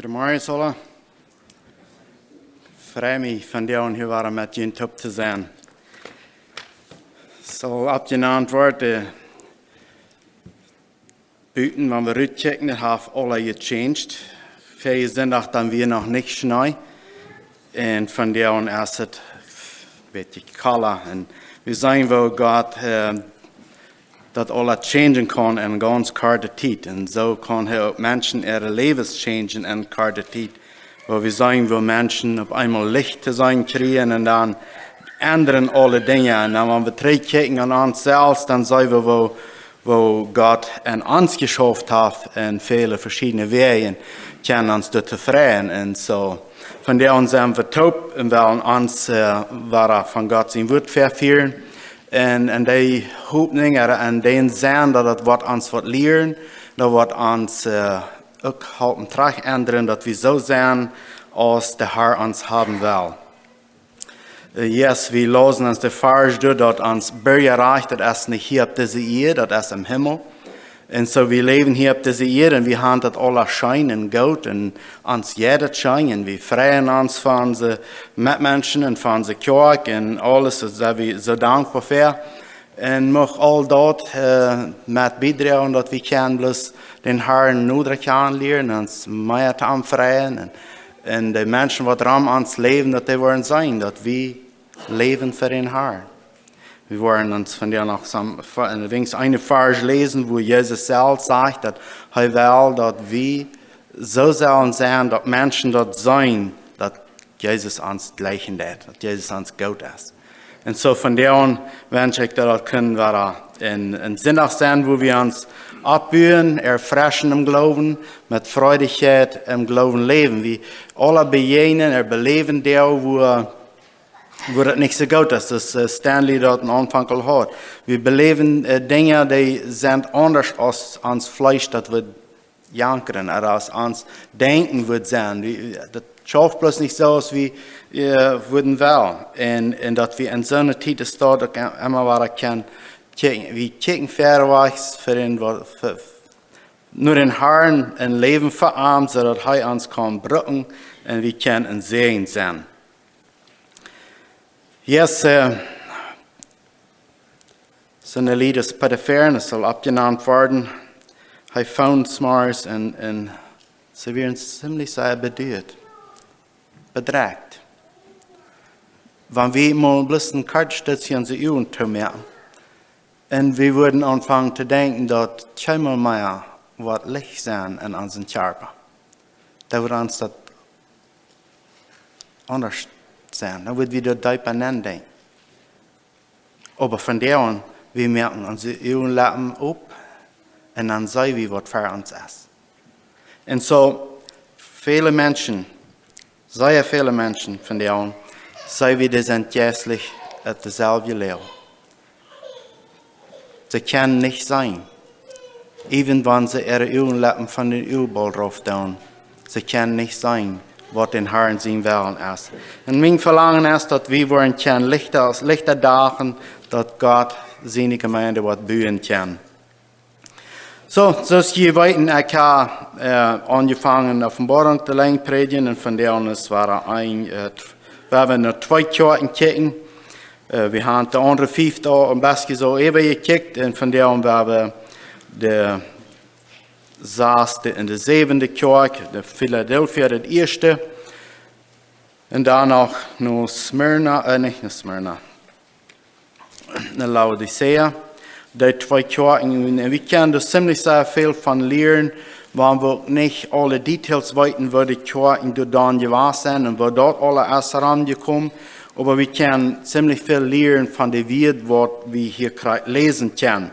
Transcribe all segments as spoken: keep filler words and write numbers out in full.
Goodemorjes aula. Frei mie vondoag hia wada met junt toop to sennen. Soo, oppjenant woat, äh, buten, wan wie rutkjikjen, daut haft aules gechanged. Väajen Sindach dan wia noch nich Schnee. Un vondoag es et een bät kolla. Un wie seenen woo Gott, äh, daut aules changen kaun en gaunz korte Tiet. Un soo kaun hee uk Menschen äare Läwes changen en korte Tiet. Woo wie seenen woo Menschen opp eemol Licht to seenen kjrieen un dan endren aule Dinja. Un dan, wan wie trigjkjikjen aun ons selfst, dan seenen wie woo, woo Gott en ons jeschauft haft en väle veschiedne Wäaj, kjennen ons doa tofräd. Un soo, vondoag sent wie toop un wellen ons, äh, wada von Gott sien Wuat vefieren. Un, un dee Hopninj, äh, un dän Senn, daut et woat ons waut lieren, daut woat ons, äh, uk halpen trigj endren, daut wie soo sennen aus de Herr ons haben well. Äh, yes, wie läsen ons de Varsch doa, daut ons Birjarajcht, daut es nich hia opp dise Ieed, daut es em Himmel. Un soo, wie läwen hia opp dise Ieed un wie haben daut aules scheen un goot un ons jeit daut scheen un wie freien ons von onse Metmenschen un von onse Kjoakj un aules, doa sent wie soo dankboa fa. Un mucht aul daut, äh, met biedroagen, daut wie kjennen bloos dän Herrn noda kjanen lieren, ons mea to am freien un, un de Menschen waut rom ons läwen, daut dee woaren seenen, daut wie läwen fa dän Herrn. Wie woaren ons vondoag noch some, fa-, en weens een Varsch läsen, wua Jesus selfst sajcht, daut hee well, daut wie soo sellen sennen, daut Menschen daut seenen, daut Jesus ons jlikjen deit, daut Jesus ons goot es. Un soo vondoag wensch ekj, daut daut kunn wada een, een Sindach sennen, wua wie ons oppbuen, erfreschen em Gloowen, met Freidichkjeit em Gloowen läwen. Wie aule bejäajnen, äh, beläwen Doag, wua, wua daut nich soo goot es, aus, äh, Stanley daut aum Aunfank aul haud. Wie beläwen, äh, Dinja, dee sent aundasch aus ons Fleesch daut wudd jankren, ooda aus ons Denkjen wudd sennen. Wie, daut schauft bloos nich soo aus wie, äh, wudden wellen. Un, un daut wie en soone Tiet es daut uk em-, emma wada kjennen kjikjen, wie kjikjen verwoats fa dän, wa-, fa, no dän Herrn un läwen fa am, soo daut hee ons kaun brucken un wie kjennen een Säajen sennen. Yes, äh, soone Lied aus Potiphar, daut saul oppjenant woaren. Hee found Smars un, un see wieren ziemlich sea beduat, bedrekjt. Wan wie mol bloos een kort Stootje onse Uagen toomoaken un wie wudden aunfangen to denkjen, daut kjeenmol mea woat Licht sennen en onsen Kjarpa. Daut wudd ons daut aundasch sennen. Dan wudd wie doa deepa nenn denkjen. Oba vondoag, wie moaken onse Uagenlappen op un dan seenen wie waut ver ons es. Un soo, väle Menschen, sea väle Menschen vondoag, seenen wie, dee sent jeistlich opp deeselwje Läajd. See kjennen nich seenen. Even wan see äare Uagenlappen von dän Uagenboll rauf doonen, see kjennen nich seenen, waut dän Herrn sien Wellen es. Un mien Velangen es, daut wie woaren kjennen Lichta, aus Lichta dagen, daut Gott siene Jemeent woat buen kjennen. Soo, soo aus jie weeten, ekj hab, äh, aunjefongen Openboarunk to lenj prädjen un vondoag es wada een, äh, tw-, wie haben no twee Kjoakjen jekjikjt. Äh, wie haben de aundre fief aul een bät soo äwajekjikjt un vondoag haben wie de sasde un de säwende Kjoakj, de Philadelphia, daut ieeschte. Un dan noch no Smyrna, äh, nich no Smyrna, no Laodicea. Dee twee Kjoakjen, un wie kjennen doa ziemlich sea väl von lieren, wan wie uk nich aule Details weeten, woo dee Kjoakjen doa dan jewast sent un woo daut aules es aunjekomen. Oba wie kjennen ziemlich väl lieren von de Wieed, waut wie hia kjrie-, läsen kjennen.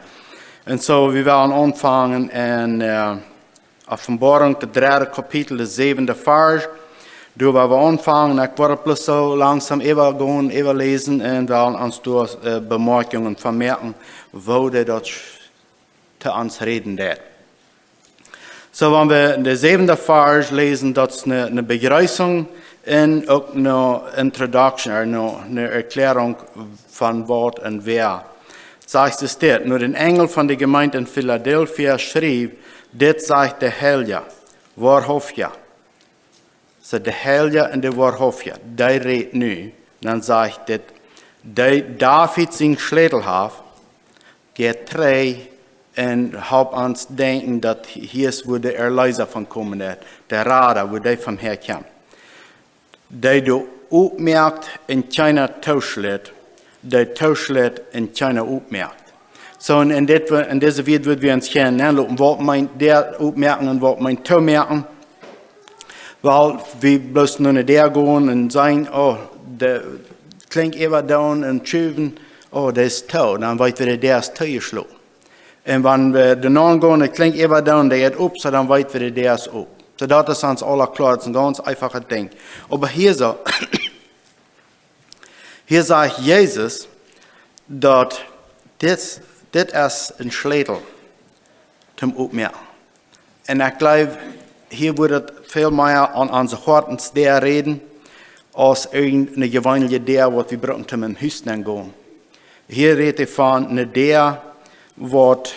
Un soo, wie wellen aunfangen en, äh, Openboarunk, daut dredde Kapitel, daut säwende Varsch. Doa woa wie aunfangen, ekj woa bloos soo langsom äwagonen, äwaläsen un wellen ons doa, äh, Bemerkjungen von moaken, woo dee daut sch-, to ons räden deit. Soo, wan wie de säwende Varsch läsen, daut es eene, eene Bejreessunk un uk eene Introduction, ooda eene, eene Erkjläarunk von waut un wäa. Sajcht et dit: "Nu dän Enjel von de Jemeent en Philadelphia schriew: Dit sajcht de Heilja, woarhauftja, So, de Heilja un de Woarhauftja, dee rät nu, dan sajcht dit: Dee David sien Schlätel haft, jeit trigj un halpt ons denkjen, daut hia es, wua de Erleesa von komen deit, de Rada, wua dee von häakjemt. Dee doa oppmoakt un kjeena tooschlit, dee tooschlit un kjeena oppmoakt. So, un en, dit, en dise Wieed wudden wie ons gonen nenlopen, waut meent dee oppmoaken un waut meent toomoaken? Well, wie bloos no ne Däa gonen un sajen: Oh, de Klink äwadoonen un schuwen, oh, dee es too. Dan weet wie, de Däa es toojeschloten. Un wan wie doa nenn gonen, de Klink äwadoonen, dee jeit op, so dan weet wie, de Däa es op. So, daut es ons aula kloa, daut es een gaunz eefachet Dinkj. Oba hia so, hia sajcht Jesus, daut dit, dit es een Schlätel toom oppmoaken. Un ekj jleew, hia woat et väl mea aun onse Hoatendäa räden, aus irjent eene jeweenelje Däa, waut wie brucken toom em Hus nenn gonen. Hia rät hee von eene Däa, waut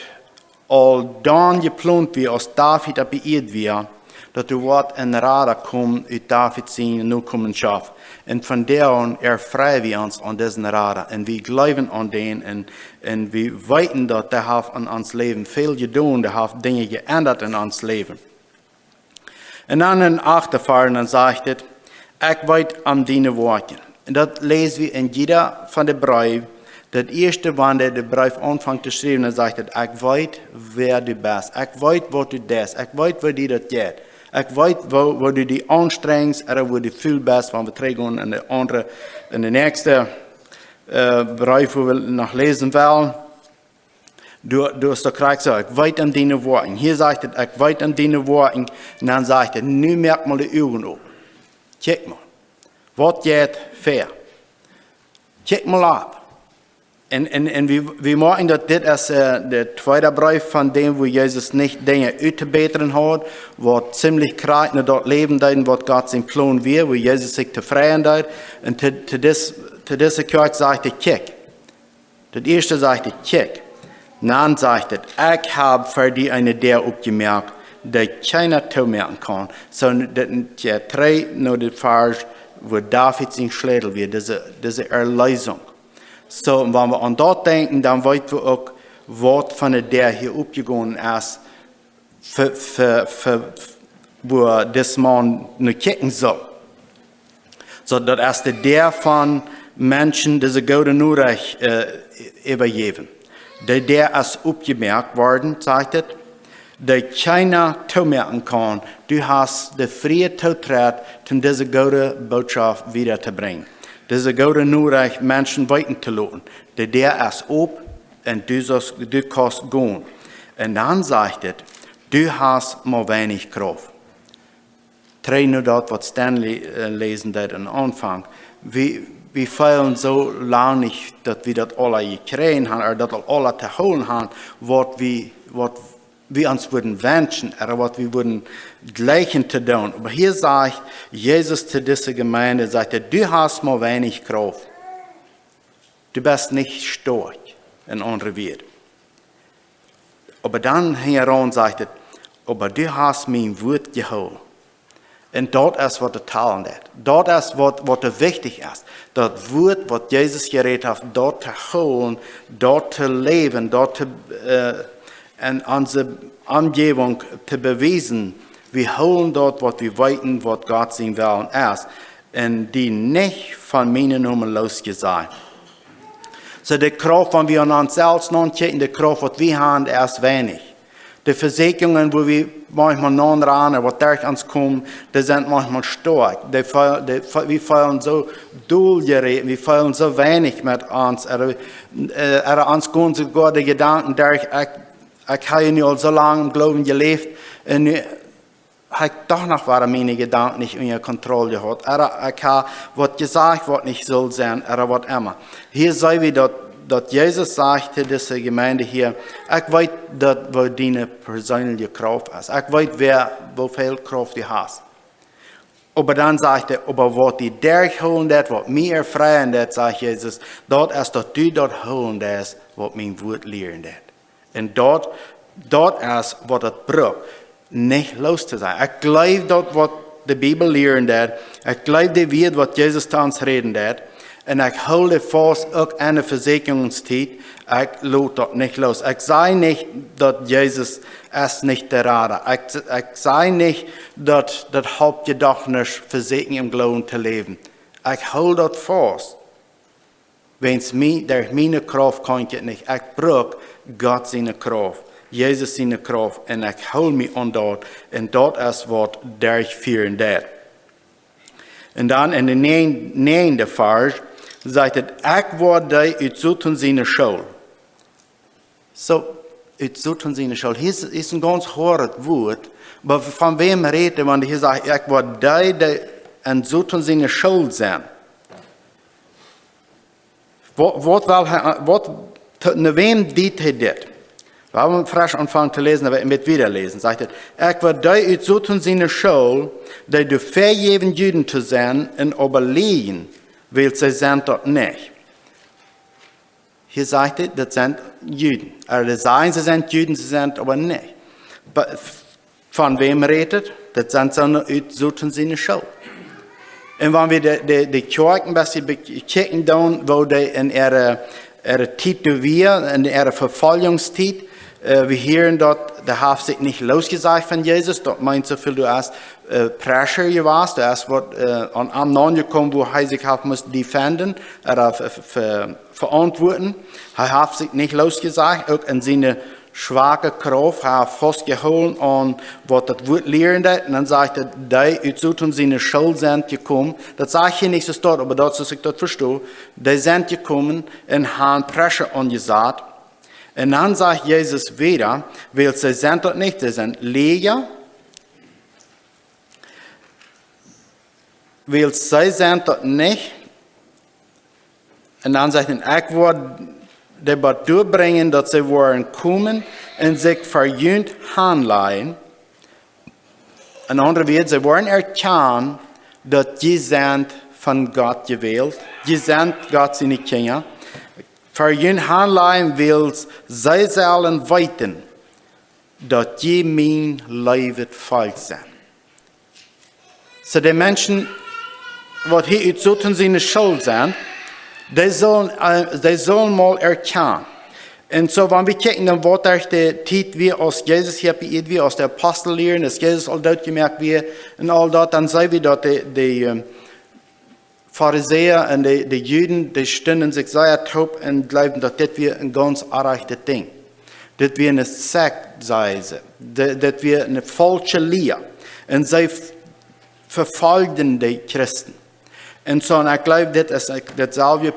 aul dan jeplont wia, aus David opp de Ieed wia, daut doa woat een Rada komen ut David siene Nokomenschoft. Un von doa aun erfreien wie ons aun disen Rada. Un wie jleewen aun dän un, un wie weeten, daut dee haft aun ons Läwen väl jedonen, dee haft Dinja jeendat en ons Läwen. Un dan en achten Varsch, dan sajcht et: Ekj weet om diene Woakjen. Un daut läs wie en jieda von de Breew. Daut ieeschte, wan dee de Breew aunfangt to schriewen, dan sajcht et: Ekj weet, wäa du best. Ekj weet, waut du deist. Ekj weet, woo die daut jeit. Ekj weet, woo, woo du die aunstrenjst, ooda woo du ful best, wan wie trigj gonen en de aundre, en de näakjste, äh, Breew, wua wie noch läsen wellen. Du, du hast doch krakjt jesajcht: Ekj weet om diene Woakjen. Hia sajcht et: Ekj weet om diene Woakjen. Un dan sajcht et: Nu moak mol de Uagen op. Kjikj mol, waut jeit ver. Kjikj mol opp. Un, un, un wie, wie moakjen, daut dit es, äh, de tweede Breew von däm, wua Jesus nich Dinja uttobätren haud, waut ziemlich krakjt no daut Läwen deeden, waut Gott sien Plon wia, wua Jesus sikj tofräd deed. Un to, to dis, to dise Kjoakj sajcht et: Kjikj. Daut ieeschte sajcht et: Kjikj. Dan sajcht et: Ekj hab fa die eene Däa oppjemoakt, dee kjeena toomoaken kaun. So, daut, daut trigj no de Varsch, wua David sien Schlätel wia, dise, dise Erleesunk. So, un wan wie aun daut denkjen, dan weet wie uk, waut fa eene Däa hia oppjegonen es, fa, fa, fa, wua dis Maun no kjikjen sull. So, daut es de Däa von Menschen dise goode Norecht, äh, äwajäwen. De Däa es oppjemoakt worden, sajcht et, dee kjeena toomoaken kaun. Du hast de frie Tootret, om dise goode Bootschoft wieda to brinjen. Dise goode Norecht Menschen weeten to loten. De Däa es op un du sust, du kaust gonen. Un dan sajcht et: Du hast mau weinich Krauft. Trigj no daut, waut Stanley, äh, läsen deed aum Aunfank. Wie, wie feelen soo lang nich, daut wie daut aula jekjräajen haben, ooda daut aula to hoolen haben, waut wie, waut wie ons wudden wenschen, ooda waut wie wudden jleichen to doonen. Oba hia sajcht Jesus to dise Jemeent, sajcht hee: Du hast mau weinich Krauft. Du best nich stoakj, en aundre Wieed. Oba dan hinjaraun sajcht et: Oba du hast mien Wuat jehoolen. Un daut es, waut et talen deit. Daut es, waut, waut doa wichtich es. Daut Wuat, waut Jesus jerät haft, daut to hoolen, daut to läwen, daut to, äh, en onse Omjäwunk to bewiesen. Wie hoolen daut, waut wie weeten, waut Gott sien Wellen es. Un die nich von mienen Nomen loosjesajen. So, de Krauft, wan wie aun ons selfst nodenkjen, de Krauft, waut wie haben, es weinich. De Vesäakjungen, wua wie maunchmol noranen, waut derch ons komen, dee sent maunchmol stoakj. Dee feel-, dee fe-, wie feelen soo dol jerät, wie feelen soo weinich met ons. Ooda, äh, ooda ons gonen soogoa de Jedanken derch: Ekj, ekj hab nu aul soo lang em Gloowen jeläft, un nu hab ekj doch noch wada miene Jedanken nich unja Kontroll jehaut. Ooda ekj hab waut jesajcht, waut nich sull sennen, ooda waut emma. Hia seenen wie daut, daut Jesus sajcht to dise Jemeent hia: Ekj weet daut, woo diene perseenelje Krauft es. Ekj weet, wäa, woo väl Krauft du hast. Oba dan sajcht hee: Oba waut die derchhoolen deit, waut mie erfreien deit, sajcht Jesus, daut es, daut du daut hoolen deist, waut mien Wuat lieren deit. Un daut, daut es, waut et brukt, nich loos to sajen. Ekj jleew, daut waut de Bibel lieren deit. Ekj jleew de Wieed waut Jesus to ons räden deit. Un ekj hool de faust uk enne Vesäakjungstiet. Ekj lot daut nich loos. Ekj saj nich daut Jesus es nich de Rada. Ekj, ekj saj nich daut, daut halpt je doch nich, vesäakjen em Gloowen to läwen. Ekj hool daut faust. Wäajens mie, derch miene Krauft kaun ekj nich. Ekj bruck Gott siene Krauft, Jesus siene Krauft, un ekj hool mie aun daut, un daut es waut derchfieren deit. Un dan en de näajen-, näajende Varsch sajcht et: "Ekj woa dee ut Soton siene School." Soo, ut Soton siene School. Hia es, es een gaunz hoaret Wuat, oba von wäm rät hee, wan hee sajcht: "Ekj woa dee, dee en Soton siene School sent"? Waut, waut well hee, waut, to, no wäm deit hee dit? Wie haben fresch aunfangen to läsen, oba met wieda läsen. Sajcht et: "Ekj woa dee ut Soton siene School, dee doa väajäwen Juden to sennen, un äwalieejen, wiels see sent daut nich." Hia sajcht et, daut sent Juden. Ea, dee sajen, see sent Juden, see sent oba nich. Oba von wäm rät et? Daut sent soone ut Soton siene School. Un wan wie de, de, de Kjoakj een bät bekjikjen doonen, woo dee en äare, äare Tiet doa wia, en äare Vefoljungstiet, ä, wie hieren daut, dee haft sikj nich loosjesajcht von Jesus, daut meent soo väl, doa es, ä, pressure jewast, doa es waut, ä, aun am naunjekomen, wua hee sikj haft must defenden, ooda ve-, ve-, veauntwuaden. Hee haft sikj nich loosjesajcht, uk en siene schwake Krauft, hee haft faustjehoolen aun waut daut Wuat lieren deit. Un dan sajcht et: "Dee ut Soton siene School sent jekomen." Daut sajcht hia nich soo stoakj, oba daut, soo aus ekj daut vesto, dee sent jekomen un haben pressure aunjesat. Un dan sajcht Jesus wieda: "Wiels see sent daut nich, see sent Läaja, wiels see sent daut nich." Un dan sajcht et: "Ekj woa dee bat doa brinjen, daut see woaren komen un sikj ver junt hanlajen." En aundre Wieed, see woaren erkjanen, daut jie sent von Gott jewält, jie sent Gott siene Kjinja. "Ver junt hanlajen, wiels see sellen weeten, daut jie mien leewet Volkj sent." Soo, de Menschen, waut hia ut Soton siene School sent, dee sellen, ä, dee sellen mol erkjanen. Un soo, wan wie kjikjen, dan waut derch de Tiet wia, aus Jesus hia opp de Ieed wia, aus de Apostel lieren, aus Jesus aul dootjemoakt wia un aul daut, dan seenen wie daut de, de, ä, Farisäa un de, de Juden, dee stunden sikj sea toop un jleewden, daut dit wia een gaunz orrajchtet Dinkj. Dit wia eene Sekt, säden see. Di-, dit wia eene faulsche Lia. Un see v-, vefoljden de Christen. Un soo, un ekj jleew, dit es, ä, dautselwje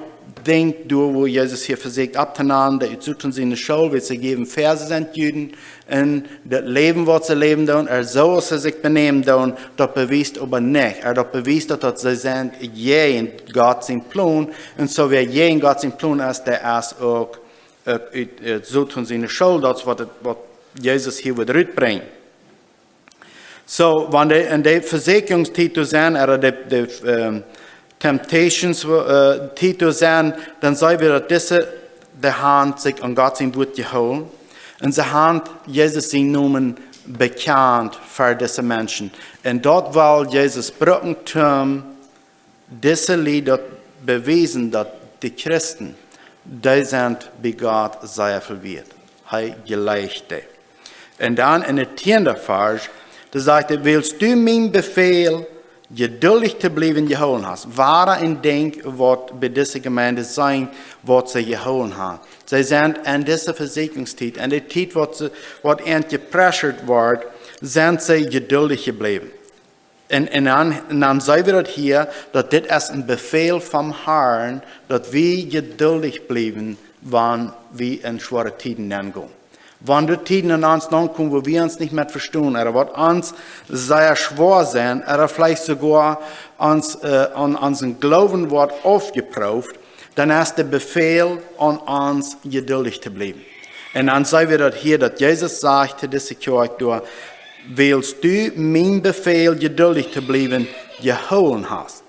Dinkj doa, wua Jesus hia vesieekjt opptonämen, dee ut Soton siene School, wiels see jäwen väa, see sent Juden, un daut Läwen, waut see läwen doonen, ooda soo aus see sikj benämen doonen, daut bewiest oba nich. Ooda daut bewiest daut, daut see sent jäajen Gott sien Plon. Un soo, wäa jäajen Gott sien Plon es, dee es uk, uk ut, ut Soton siene School, daut es waut et, waut Jesus hia wudd rutbrinjen. Soo, wan dee en de Vesäakjungstiet doa sent, ooda de, de, äm, temptations, ä, Tiet doa sent, dan seenen wie, daut dise, dee haben sikj aun Gott sien Wuat jehoolen. Un see haben Jesus sienen Nomen bekjant ver dise Menschen. Un daut well Jesus brucken, om dise Lied daut bewiesen, daut de Christen, dee sent bie Gott sea väl wieet. Hee jleicht dee. Un dan en de tieende Varsch, doa sajcht et: "Wiels du mien Befäl, jeduldich to bliewen, jehoolen hast." Wada een Dinkj, waut bie dise Jemeent sent, waut see jehoolen haben. See sent en dise Vesäakjungstiet, en de Tiet, waut see, waut an jepressured wort, sent see jeduldich jebläwen. Un, un dan, un dan seenen wie daut hia, daut dit es een Befäl vom Harn, daut wie jeduldich bliewen, wan wie en schwoare Tieden nengonen. Wan de Tieden aun ons nenkomen, wua wie ons nich mea vestonen, ooda waut ons sea schwoa sent, ooda veleicht soogoa ons, ä, aun onsen Gloowen woat aufjeprooft, dan es de Befäl aun ons, jeduldich to bliewen. Un dan seenen wie daut hia, daut Jesus sajcht to dise Kjoakj doa: "Wiels du mien Befäl, jeduldich to bliewen, jehoolen hast."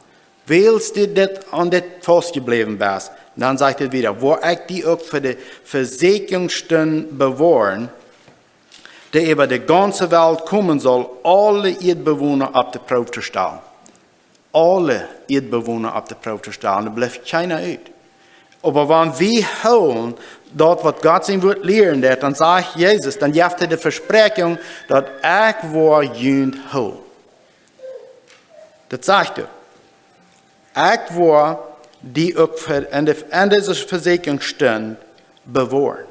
Wiels du dit, aun dit faustjebläwen best. Dan sajcht et wieda: "Woa ekj die uk fa de Vesäakjungsstund bewoaren, dee äwa de gaunze Welt komen saul, aule Ieedbewona opp de Proow to stalen. Aule Ieedbewona opp de Proow to stalen. Doa blift kjeena ut. Oba wan wie hoolen daut, waut Gott sien Wuat lieren deit, dan sajcht Jesus, dan jeft hee de Vespräakjunk, daut ekj woa junt hoolen. Daut sajcht hee. Ekj woa die uk fa, en de, en dise Vesieekjunk Stund bewoaren.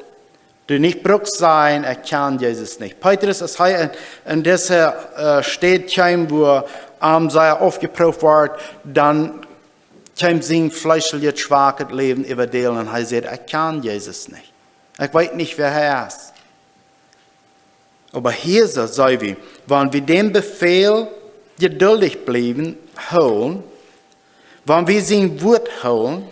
Du nich brukst sajen, ekj kjan Jesus nich. Petrus, aus hee en, en dise, äh, Städ kjeem, wua am sea aufjeprooft wort, dan kjeem sien fleeschlichet, schwakjet Läwen äwa däm un hee säd: "Ekj kjan Jesus nich. Ekj weet nich, wäa hee es." Oba hia soo, saj wie, wan wie dän Befäl jeduldich bliewen, hoolen, wan wie sien Wuat hoolen,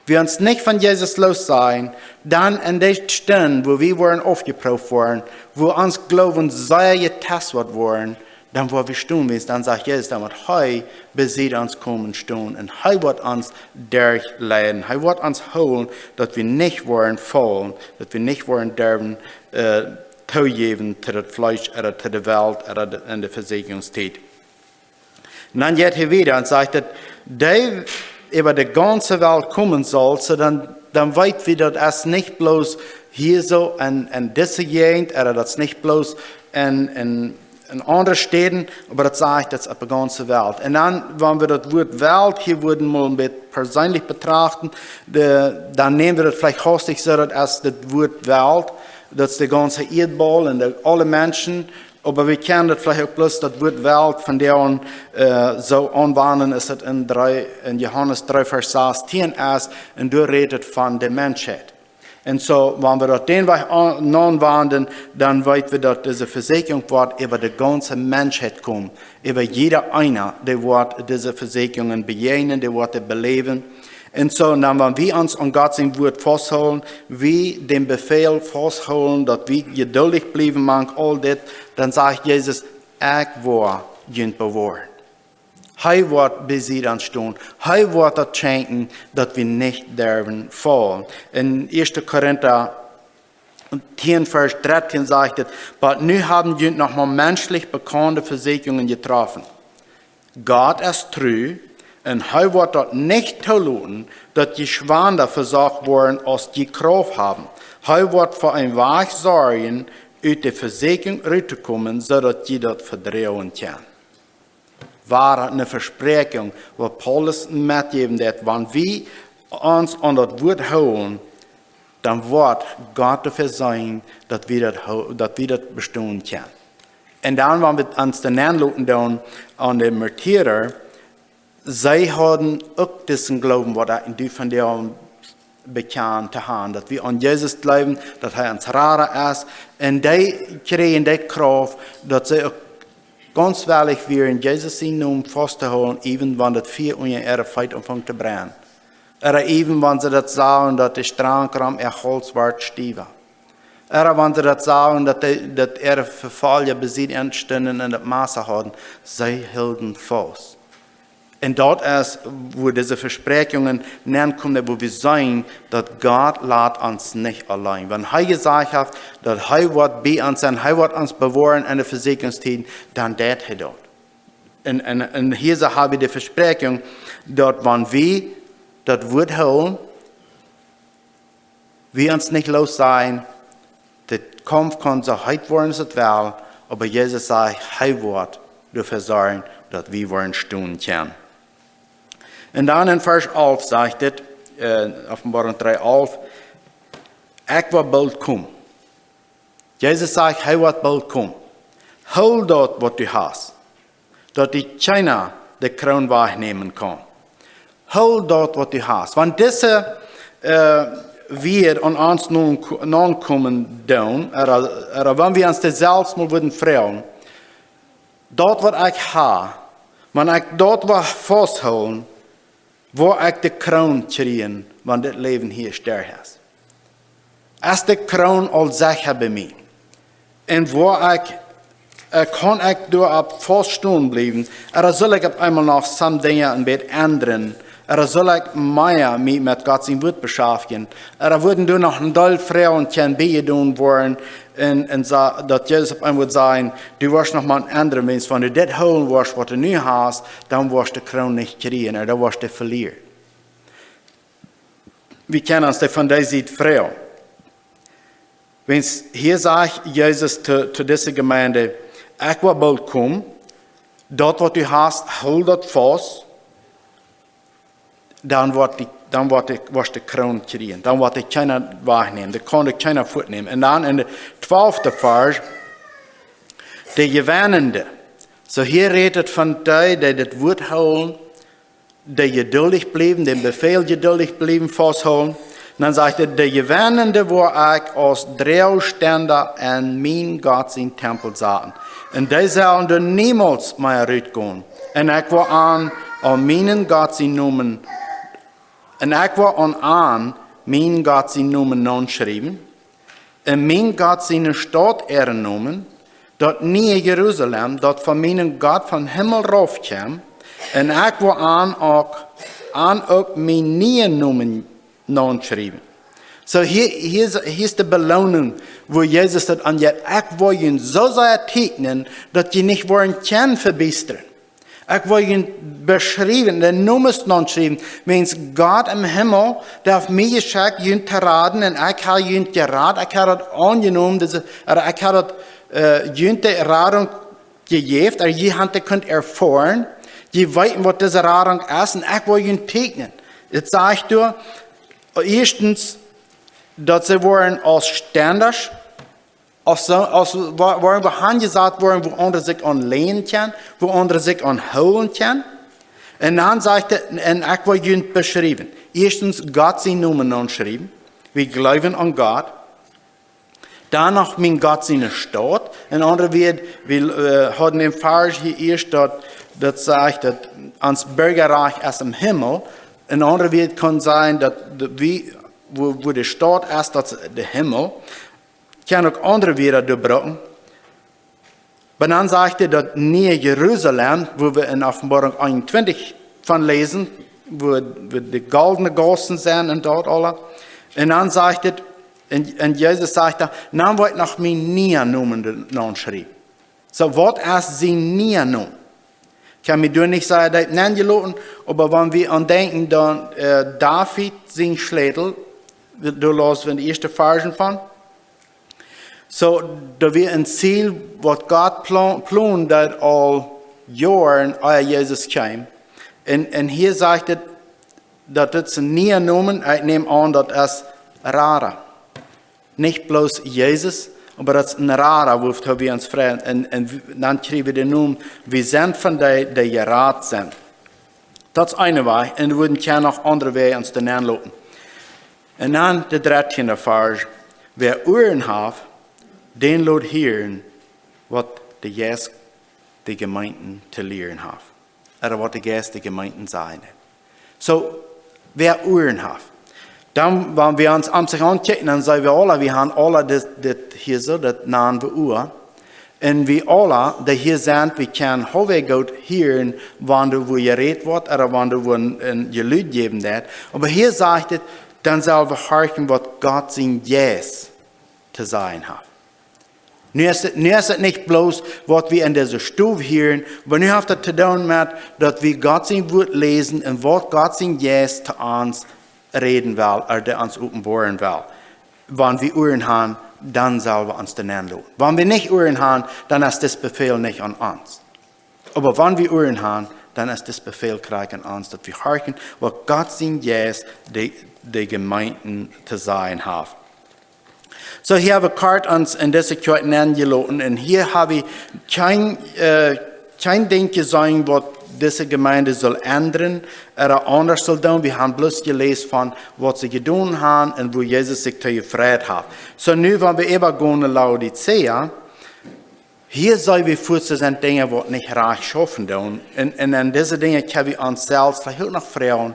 wie ons nich von Jesus lossajchen, dan en dee Stund, wua wie woaren aufjeprooft woaren, wua ons Gloowen sea jetest woat woaren, dan woa wie stonen, wiels dan sajcht Jesus, dan woat hee besied ons komen stonen un hee woat ons derchleiden, hee woat ons hoolen, daut wie nich woaren faulen, daut wie nich woaren derwen, äh, toojäwen to daut Fleesch ooda to de Welt ooda de, en de Vesieekjungstiet. Un dan jeit hee wieda un sajcht, daut dee äwa de gaunze Welt komen saul, soo dan, dan weet wie, daut es nich bloos hia soo en, en dise Jäajent, ooda daut es nich bloos en, en, en aundre Städen, oba daut sajcht, daut es opp de gaunze Welt. Un dan, wan wie daut Wuat Welt hia wudden mol een bät perseenlich betrachten, de, dan näm wie daut veleicht haustich soo, daut es daut Wuat Welt, daut es de gaunze Ieedbaul un de, aule Menschen, oba wie kjennen daut veleicht uk bloos daut Wuat Welt von däm, äh, soo aunwenjen, aus daut en dree, en Johanes dree Varsch sastieen es, un doa rät et von de Menschheit. Un soo, wan wie daut dän Wajch aun-, aunwenjen, dan weet wie, daut dise Vesieekjunk woat äwa de gaunze Menschheit komen. Äwa jieda eena, dee woat dise Vesieekjungen bejäajnen, dee woat dee beläwen. Un soo, dan, wan wie ons aun Gott sien Wuat fausthoolen, wie dän Befäl fausthoolen, daut wie jeduldich bliewen mank aul dit, dan sajcht Jesus: "Ekj woa junt bewoaren." Hee woat besied ons stonen. Hee woat daut schenkjen, daut wie nich derwen faulen. En ieeschte Korinta tieen Varsch dartieen sajcht et: "Oba nu haben junt noch mau menschlich bekaunde Vesieekjungen jetroffen. Gott es tru, un hee woat daut nich tooloten, daut jie schwanda vesocht woaren, aus jie Krauft haben. Hee woat fa een Wajch sorjen, ut de Vesieekjunk ruttokomen, soo daut jie daut vedroagen kjennen." Woa eene Vespräakjunk, waut Paulus metjäwen deed, wan wie ons aun daut Wuat hoolen, dan woat Gott doafäa sorjen, daut wie daut hoo-, daut wie daut bestonen kjennen. Un dan, wan wie ons dan aunloten doonen aun de Märtyrer, see hauden uk disen Gloowen, waut ekj un du vondoag bekjanen to haben, daut wie aun Jesus jleewen, daut hee ons Rada es, un dee kjrieejen dee Krauft, daut see uk gaunz wellich wieren, Jesus sienen Nomen fausttohoolen, even wan daut Fia unja äare Feet aunfunk to brennen. Ooda even wan see daut sagen, daut de Strankj rom äa Hauls wort stiewa. Ooda wan see daut sagen, daut de, daut äare Vefolja besied an stunden un daut Massa hauden, see hilden faust. Un daut es, wua dise Vespräakjungen nenkomen, wua wie seenen, daut Gott lat ons nich auleen. Wan hee jesajcht haft, daut hee woat bie ons sennen, hee woat ons bewoaren en de Vesieekjungstieden, dan deit hee daut. Un, un, un hia soo hab wie de Vespräakjunk, daut wan wie daut Wuat hoolen, wie ons nich lossajchen, de Kaumf kaun soo heet woaren aus et well, oba Jesus sajcht, hee woat doafäa sorjen, daut wie woaren stonen kjennen. Un dan en Varsch alf sajcht et, äh, Openboarunk dree alf: "Ekj woa boolt komen." Jesus sajcht, hee woat boolt komen. Hool daut, waut du hast, daut die kjeena de Kroon wajchnämen kaun. Hool daut, waut du hast. Wan dise, äh, Wieed aun ons naun-, naunkomen doonen, ooda, ooda wan wie ons dee selfst mol wudden froagen: "Daut, waut ekj hab, wan ekj daut woa fausthoolen, woa ekj de Kroon kjrieen, wan dit Läwen hia sterft es? Es de Kroon aul secha bie mie? Un woa ekj, äh, kaun ekj doaropp faust stonen bliewen? Ooda saul ekj opp eemol noch some Dinja een bät endren? Ooda saul ekj mea mie met Gott sien Wuat beschaftjen? Ooda wudden doa noch een Deel Froagen kjennen biejedonen woaren, Un, un sa, daut Jesus opp eemol wudd sajen: "Du woascht noch mau een aundret Mensch, wan du dit hoolen woascht, waut du nu hast, dan woascht du de Kroon nich kjrieen, ooda dan woascht du velieren." Wie kjennen ons daut von dee Sied froagen. Wiels hia sajcht Jesus to, to dise Jemeent: "Ekj woa boolt komen, daut waut du hast, hool daut faust, dan woat die, dan woat die, woascht du de Kroon kjrieen, dan woat die kjeena wajchnämen, dee kaun die kjeena fuatnämen." Un dan en de twalfte Varsch: "De Jewennende." Soo hia rät et von dee, dee dit Wuat hoolen, dee jeduldich bliewen, dän Befäl jeduldich bliewen, fausthoolen. Un dan sajcht et: "De Jewennende woa ekj aus Droagstenda en mien Gott sien Tempel saten. Un dee sellen doa niemols mea rutgonen. Un ekj woa an, an mienen Gott sien Nomen, un ekj woa an, an mienen Gott sien Nomen naunschriewen, en mien Gott siene Staut äaren Nomen, daut niee Jerusalem, daut von mienen Gott vom Himmel rauf kjemt, un ekj woa an uk, an uk mienen nieen Nomen naunschriewen." Soo hia, hia es, hia es de Beloonunk, woo Jesus daut aunjeit: "Ekj woa junt soo sea tieekjnen, daut jie nich woaren kjennen vebiestren. Ekj woa junt beschriewen, de Nomes naunschriewen, wiels Gott em Himmel, dee haft mie jeschekjt, junt to raden, un ekj hab junt jerat, ekj hab daut aunjenomen, dise, ooda ekj hab daut, äh, junt de Radunk jejäft, ooda jie haben dee kunt erfoaren, jie weeten, waut dise Radunk es, un ekj woa junt tieekjnen." Et sajcht doa, ieeschtens, daut see woaren aus Stendasch, aus soo, aus wa-, woaren wie aunjesat woaren, wua aundre sikj aun länen kjennen, wua aundre sikj aun hoolen kjennen. Un dan sajcht et: "Un ekj woa junt beschriewen." Ieeschtens Gott sien Nomen naunschriewen. Wie jleewen aun Gott. Dan noch mien Gott siene Staut. En aundre Wieed, wie, äh, hauden dän Varsch hia ieescht, daut, daut sajcht, daut ons Birjarajcht es em Himmel. En aundre Wieed kaun sennen, daut, daut wie, wua, wua de Staut es, daut es de Himmel. Kjennen uk aundre Wieed doa brucken. Oba dan sajcht et, daut niee Jerusalem, wua wie en Openboarunk eenuntwintich von läsen, wua, wua de goldne Gaussen sent un daut aules. Un dan sajcht et, un, un Jesus sajcht doa: "Dan woa ekj noch mienen nieen Nomen doa naunschriewen." Soo, waut es sien niea Nomen? Kaun mie doa nich sea deep nenjeloten, oba wan wie aun denkjen, dan, äh, David sien Schlätel, doa läsen wie en de ieeschte Varschen von. Soo, daut wia een Ziel, waut Gott pla-, plond haud aul Joaren, ea Jesus kjeem. Un, un hia sajcht et, daut dit een niea Nomen, ekj näm aun, daut es Rada. Nich bloos Jesus, oba daut es een Rada, wuaropp wie ons freien. Un, un w-, dan kjrie wie dän Nomen, wie sent von dee, dee jerat sent. Daut es een Wajch, un wie wudden kjennen noch aundre Wäaj ons doa nenloten. Un dan de dartieende Varsch: "Wäa Uaren haft, dän lot hieren, waut de Jeist de Jemeenten to lieren haft." Ooda waut de Jeist de Jemeenten sajen deit. Soo, wäa Uaren haft. Dan, wan wie ons om sikj aunkjikjen, dan seenen wie aula, wie haben aula dit, dit hia soo, daut nanen wie Ua. Un wie aula, dee hia sent, wie kjennen hooge goot hieren, wan doa wua jerät woat, ooda wan doa wua een, een Jelud jäwen deit. Oba hia sajcht et, dan sell wie horchen, waut Gott sien Jeist to sajen haft. Nu es et, nu es et nich bloos, waut wie en dise Stow hieren, oba nu haft et to doonen met, daut wie Gott sien Wuat läsen un waut Gott sien Jeist to ons räden well, ooda ons openboaren well. Wan wie Uaren haben, dan sell wie ons doa nenloten. Wan wie nich Uaren haben, dan es dis Befäl nich aun ons. Oba wan wie Uaren haben, dan es dis Befäl krakjt aun ons, daut wie horchen, waut Gott sien Jeist de, de Jemeenten to sajen haft. Soo, hia hab wie kort ons en dise Kjoakj nenjeloten, un hia hab wie kjeen, äh, kjeen Dinkj jeseenen, waut dise Jemeent sull endren, ooda aundasch sull doonen. Wie haben bloos jeläst von waut see jedonen haben un wua Jesus sikj too jefreit haft. Soo, nu, wan wie äwagonen no Laodicea, hia seenen wie fuaz, doa sent Dinja, waut nich rajcht schaufen doonen. Un, un en dise Dinja kjenn wie ons selfst veleicht uk noch froagen,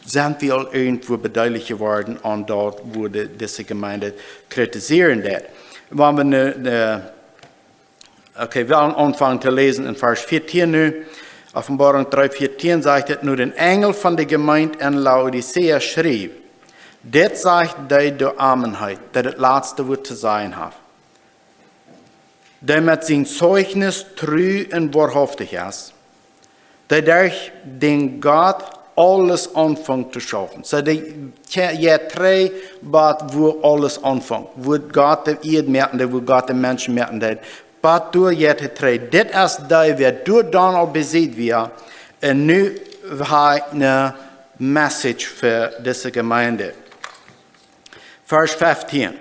sent wie aul irjentwua bedeelicht jeworden aun daut, wua de, dise Jemeent kritisieren deit? Wan wie nu, de, okay, wie wellen aunfangen to läsen en Varsch vieetieen nu. Openboarunk dree vieetieen sajcht et: "Nu dän Enjel von de Jemeent en Laodicea schriew: Dit sajcht dee, dee Amen haft, dee daut latste Wuat to sajen haft." dee met sien Zeichnis tru un woarhauftich es, dee derch dän Gott aules aunfunk to schaufen. Soo dee, je, je tree, bat wua aules aunfunk. Wua Gott de Ieed moaken deed, wua Gott de Menschen moaken deed. Bat doa jeit hee tree. Dit es dee, wäa doa dan aul besied wia. Un nu ha ekj ne message fa dise Jemeent. Varsch feftieen.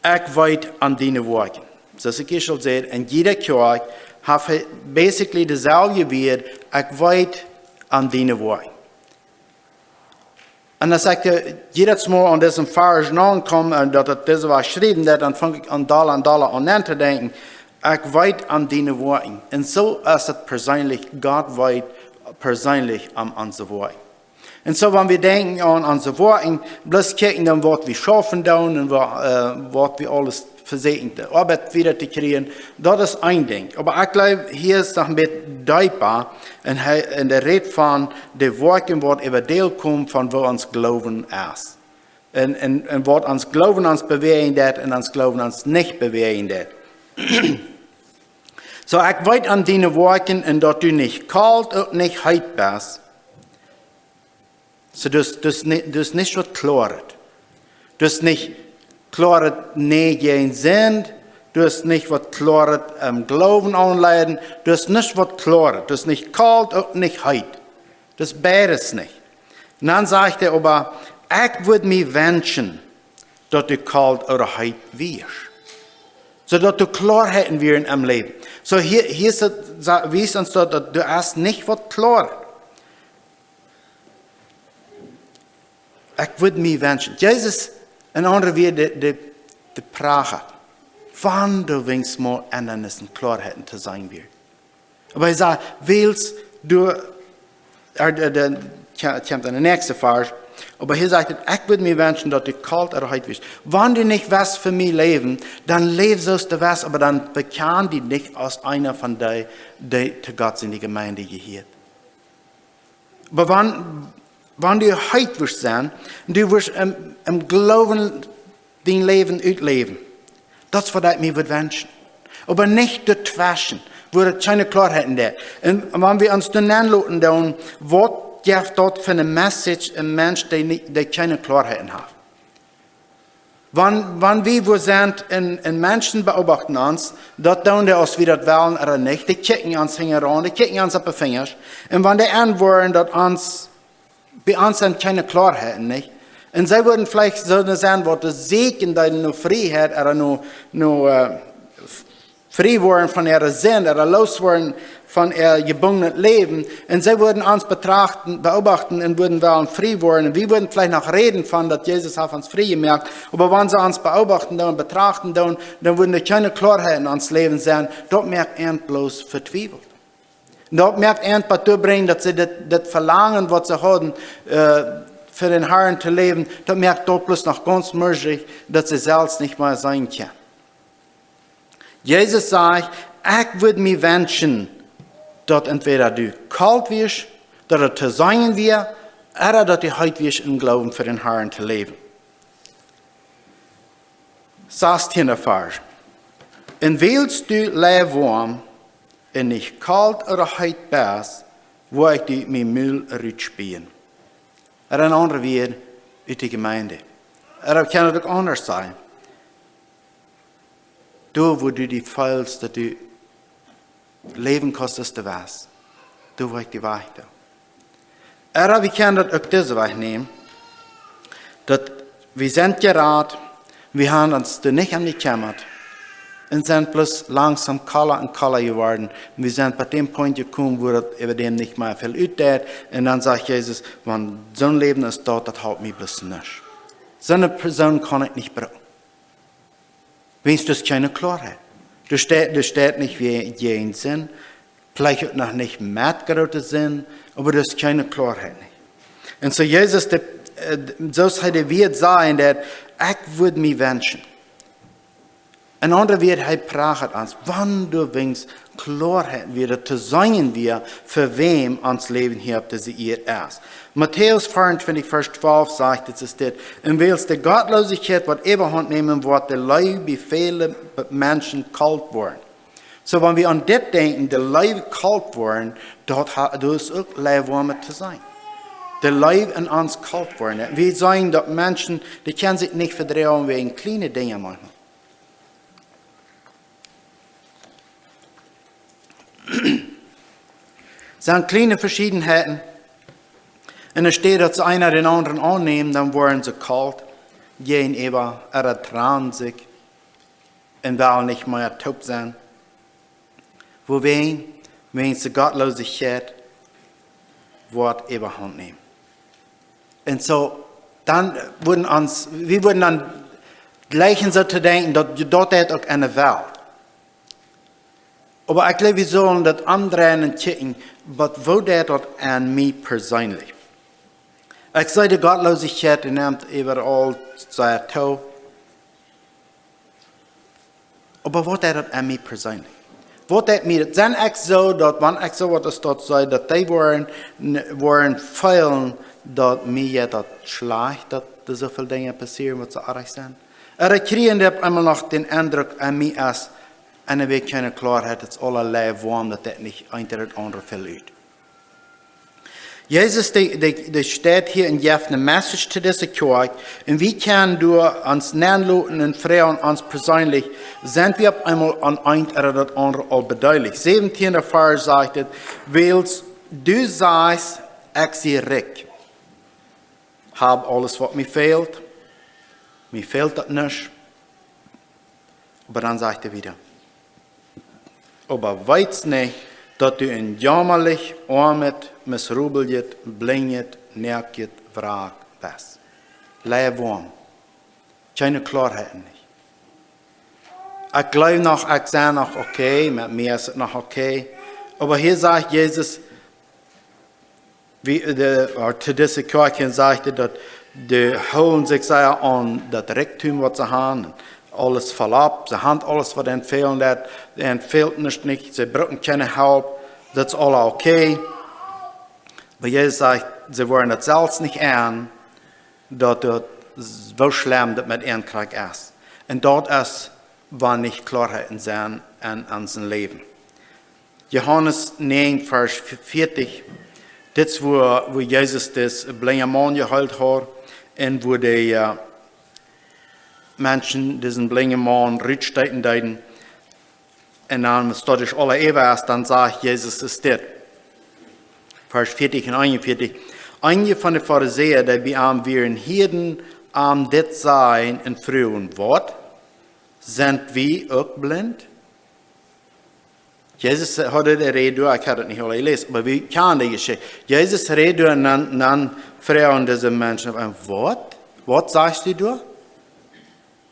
Ekj weet aun diene Woakjen. Soo aus ekj ieescht aul säd, enn jieda Kjoakj haft hee basically deeselwje Wieed, ekj weet aun diene Woakjen. Un aus ekj de, jiedet Mol aun disen Varsch nokom, un daut et dise Woakj jeschräwen woat, dan funk ekj aun dolla un dolla aun to denkjen, ekj weet aun diene Woakjen. Un soo es et perseenlich, Gott weet perseenlich aun onse Woakjen. Un soo, wan wie denkjen aun onse Woakjen, bloos kjikjen dan waut wie schaufen doonen un wa-, äh, waut wie aules vesieekjen, de Oabeit wieda to kjrieen, daut es een Dinkj. Oba ekj jleew, hia es noch een bät deepa un hee, un dee rät von de Woakjen waut äwa däl komen von woo ons Gloowen es. Un, un, un waut ons Gloowen ons bewäajen deit un ons Gloowen ons nich bewäajen deit. Soo, ekj weet aun diene Woakjen un daut du nich kolt un nich heet best. Soo, du hast, du hast ni-, du hast nich waut kloaret. Du hast nich kloaret, nä, jäajen Sind. Du hast nich waut kloaret, ähm, Gloowen aunleiden. Du hast nich waut kloaret. Du hast nich kolt un nich heet. Du hast beides nich. Un dan sajcht hee oba, ekj wudd mie wenschen, daut du kolt ooda heet wieescht. Soo daut du Kloaheit wia em Läwen. Soo hia, hia es et, sa-, wiest ons daut, daut du hast nich waut kloaret. Ekj wudd mie wenschen. Jesus, enn aundre Wieed, dee, dee, dee prachat, wan doa weens mau Endanis un Kloaheit to seenen wia. Oba hee sajcht, wiels du, äh, de, de, kje-, kjemt aun de näakjste Varsch, oba hia sajcht et, ekj wudd mie wenschen, daut du kolt ooda heet wieescht. Wan du nich west fa mie läwen, dan läw soo aus du west, oba dan bekjan die nich aus eena von dee, dee to Gott siene Jemeent jehieet. Oba wan, wan du heet wurscht sennen, du wurscht em, em Gloowen dien Läwen utläwen. Daut es waut ekj mie wudd wenschen. Oba nich doatweschen, wua et kjeene Kloaheit jeft. Un wan wie ons dan aunloten doonen, waut jeft daut fa ne message een Mensch, dee nich, dee kjeene Kloaheit haft? Wan, wan wie wua sent un, un Menschen beobachten ons, daut doonen dee aus wie daut wellen ooda nich, dee kjikjen ons hinjaraun, dee kjikjen ons opp de Finjasch. Un wan dee enwoaren daut ons, bie ons sent kjeene Kloaheit, nich? Un see wudden veleicht soo sennen waut dee sieekjen, dee no Frieheit ooda no, no, äh, f-, frie woaren von äare Sind, ooda loos woaren von äa jebungenet Läwen. Un see wudden ons betrachten, beobachten un wudden wellen frie woaren. Un wie wudden veleicht noch räden von daut Jesus haft ons frie jemoakt. Oba wan see ons beobachten doonen, betrachten doonen, dan wudden doa kjeene Kloaheit enn ons Läwen sennen. Daut moakt an bloos vetwiewelt. Un daut moakt an bat doa brinjen, daut see daut, daut Velangen, waut see hauden, äh, fa dän Harn to läwen, daut moakt daut bloos noch gaunz mörschlich, daut see selfst nich mea seenen kjennen. Jesus sajcht, ekj wudd mie wenschen, daut entwäda du kolt wieescht, daut et to seenen wia, ooda daut du heet wieescht em Gloowen fa dän Harn to läwen. Sastieenda Varsch. Un wiels du lukoam un nich kolt ooda heet best, woa ekj die ut mien Mul rutspieen. Ooda enn aundre Wieed, ut de Jemeent. Ooda kaun et uk aundasch sennen. Doa, wua du die feelst, daut du läwen kaust aus du west, doa woa ekj die wajchdoonen. Ooda wie kjennen daut uk dise Wajch nämen, daut wie sent jerat, wie haben ons doa nich om jekjemmat, un sent bloos langsom kolla un kolla jeworden. Un wie sent bie dän Punkt jekomen, wua daut äwa däm nich mea väl utdeit. Un dan sajcht Jesus, wan soon Läwen es daut, daut halpt mie bloos nuscht. Soone Persoon kaun ekj nich brucken. Wiels doa es kjeene Kloaheit. Doa steit, doa steit nich wäa jäajen Sind, veleicht uk noch nich met groote Sind, oba doa es kjeene Kloaheit nich. Un soo Jesus, de, äh, soo aus hee de Wieed sajcht, daut ekj wudd mie wenschen. Enn aundre Wieed, hee prachat ons, wan doa weens Kloaheit wia, daut to seenen wia, fa wäm ons Läwen hia opp dise Ieed es. Matäus vea un twintich, Varsch twalf sajcht, et es dit: Un wiels de Gottlosigkeit woat äwahaunt nämen, woat de Leew bie väle Menschen kolt woaren. Soo, wan wie aun dit denkjen, de Leew kolt woaren, daut ha-, daut es uk leew woam to sennen. De Leew en ons kolt woaren. Wie seenen daut Menschen, dee kjennen sikj nich vedroagen wäajen kjliene Dinja maunchmol. Sent kjliene Veschiedenheiten. Un enne Städ daut see eena dän aundren aunnämen, dan woaren see kolt jäajenäwa, ooda trannen sikj un wellen nich mea toop sennen. Wuawäajen? Wäajen de Gottlosigkeit woat Äwahaunt nämen. Un soo, dan wudden ons, wie wudden dan jlikjen soo to denkjen, daut, daut deit uk enne Welt. Oba ekj jleew, wie sellen daut aundreien un kjikjen, waut, woo deit daut aun mie perseenlich? Ekj see, de Gottlosigkeit, dee nemt äwaraul sea too. Oba waut deit daut aun mie perseenlich? Waut deit mie daut? Sent ekj soo daut, wan ekj soo waut aus daut see, daut dee woaren, woaren feelen, daut mie jeit daut schlajcht, daut doa soo väl Dinja passieren, waut soo oaj sent? Ooda kjrieen dee opp eemol noch dän Endruck aun mie es, un dan woat kjeene Kloarheit, daut es aulawäajen woam, daut deit nich eent daut aundre väl ut. Jesus, dee, dee, dee steit hia un jeft eene Message to dise Kjoakj. Un wie kjennen doa ons nenloten un froagen ons perseenlich, sent wie opp eemol aun eent ooda daut aundre aul bedeelicht? Säwentieende Varsch sajcht et: Wiels du sajchst, ekj sie rikj, hab aules waut mie fält, mie fält daut nich. Oba dan sajcht hee wieda: Oba weetst nich, daut du een jaumalijet, oamet, miserablet, blinjet, noakjet Wrak best? Leew woam. Kjeene Kloarheit nich. Ekj jleew noch, ekj sie noch okay, met mie es et noch okay. Oba hia sajcht Jesus, wie, de, ooda to dise Kjoakj sajcht et, daut dee hoolen sikj sea aun daut Rikjdom waut see haben. Aules voll opp, see haben aules waut an fälen deit, an fält nuscht nich, see brucken kjeene Help, daut es aula okay. Oba Jesus sajcht, see woaren daut selfst nich en, daut daut, woo schlemm daut met an krakjt es. Un daut es, wan nich Kloarheit en sent en onsen Läwen. Johanes näajen, Varsch veatich, dit es wua, wua Jesus dän blinjen Maun jeheelt haud un wua de, äh, Menschen disen blinjen Maun rutsteeten deeden. Un dan, aus daut aula äwa es, dan sajcht Jesus es dit. Varsch veatich un eenunveatich. Eenje von de Farisäa, dee bie am wieren, hieeden am dit sajen un fruagen: Waut? Sent wie uk blint? Jesus haud de Räd doa, ekj haud et nich aula jeläsen, oba wie kjanen de Jeschicht. Jesus räd doa un dan, dan fruagen dise Menschen: Waut? Waut sajchst du doa?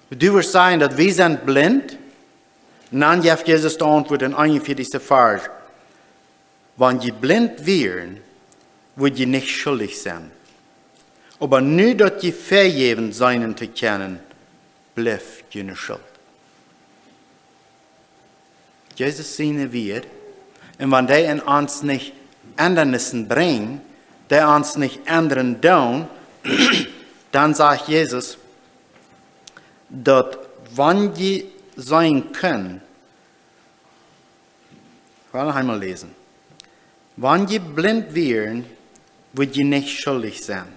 Du wurscht sajen, daut wie sent blint? Un dan jeft Jesus de Auntwuat em eenunveatichsten Varsch: Wan jie blint wieren, wudd jie nich schuldich sennen. Oba nu daut jie vejäwen seenen to kjennen, blift june Schult. Jesus siene Wieed, un wan dee en ons nich Endanissen brinjen, dee ons nich endren doonen, dan sajcht Jesus, daut wan jie seenen kjennen, ekj well noch eemol läsen. Wan jie blint wieren, wudd jie nich schuldich sennen.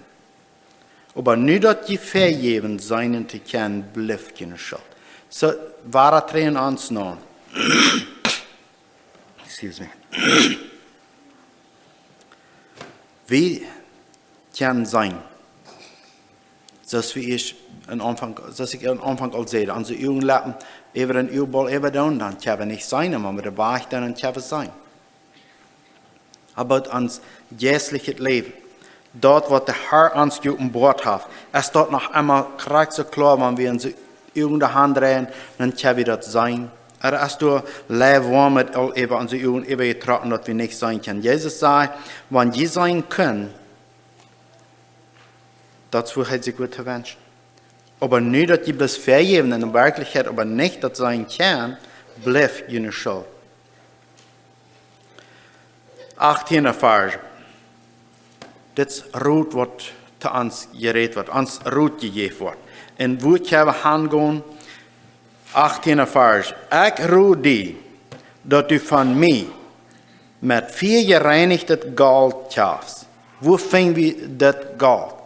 Oba nu daut jie vejäwen seenen to kjennen, blift june Schult. Soo, wua trigj ons no? Excuse me. Wie kjennen seenen. Soo aus wie ieescht aum Aunfank, soo aus ekj aum Aunfank aul säd, onse Uagen loten äwa een Uagbol äwadoonen, dan kjenn wie nich seenen, oba met de Wajch dan kjenn wie seenen. Oba ons jeistlichet Läwen, daut waut de Herr ons jeopenboat haft, es daut noch emol krakjt soo kloa, wan wie onse Uagen doa han dreien, dan kjenn wie daut seenen. Ooda es doa leew woam met aul äwa onse Uagen äwajetrocken, daut wie nich seenen kjennen. Jesus säd, wan jie seenen kjennen, daut es wua hee sikj wudd to wenschen. Oba nu daut jie bloos vejäwen en de Werkjlichkjeit, oba nich daut seenen kjennen, blift june Schult. Achttiende Varsch. Dit es Rot waut to ons jerät woat, ons Rot jejäft woat. Un wua kjenn wie hangonen? Achttiende Varsch. Ekj rod die, daut du von mie met Fia jereinichtet Golt kjafst. Wua finj wie daut Golt?